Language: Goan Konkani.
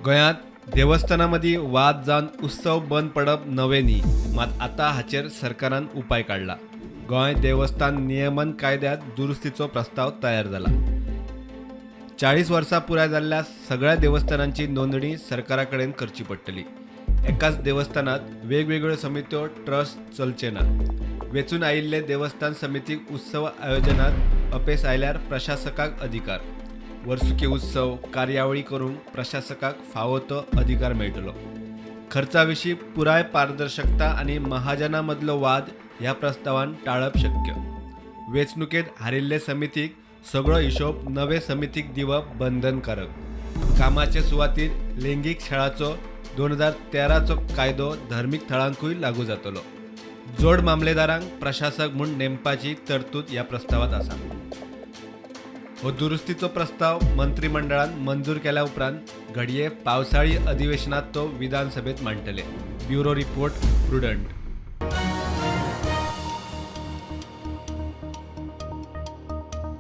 गोंयांत देवस्थानां मदीं वाद जावन उत्सव बंद पडप नवें न्ही, मात आतां हाचेर सरकारान उपाय काडला. गोंय देवस्थान नियमन कायद्यांत दुरुस्तीचो प्रस्ताव तयार जाला. 40 वर्सां पुराय जाल्ल्या सगळ्या देवस्थानांची नोंदणी सरकारा कडेन करची पडटली. एकाच देवस्थानांत वेगवेगळ्यो समित्यो, ट्रस्ट चलचे ना. वेंचून आयिल्ले देवस्थान समितीक उत्सव आयोजनात अपेस आयल्यार प्रशासकाक अधिकार. वर्सुकी उत्सव, कार्यावळी करूंक प्रशासकाक फावो तो अधिकार मेळटलो. खर्चा विशीं पुराय पारदर्शकता आनी महाजनां मदलो वाद ह्या प्रस्तावान टाळप शक्य. वेंचणुकेंत हारिल्ले समितीक सगळो हिशोब नवे समितीक दिवप बंधनकारक. कामाचे सुवातीर लैंगीक छळाचो 2013चो कायदो धर्मीक थळांकूय लागू जातलो. जोड मामलेदारांक प्रशासक म्हूण नेमपाची तरतूद ह्या प्रस्तावांत आसा. हो दुरुस्तीचो प्रस्ताव मंत्रिमंडळान मंजूर केल्या उपरांत घडये पावसाळी अधिवेशनात तो विधानसभेत मांडटले. Bureau report, Prudent.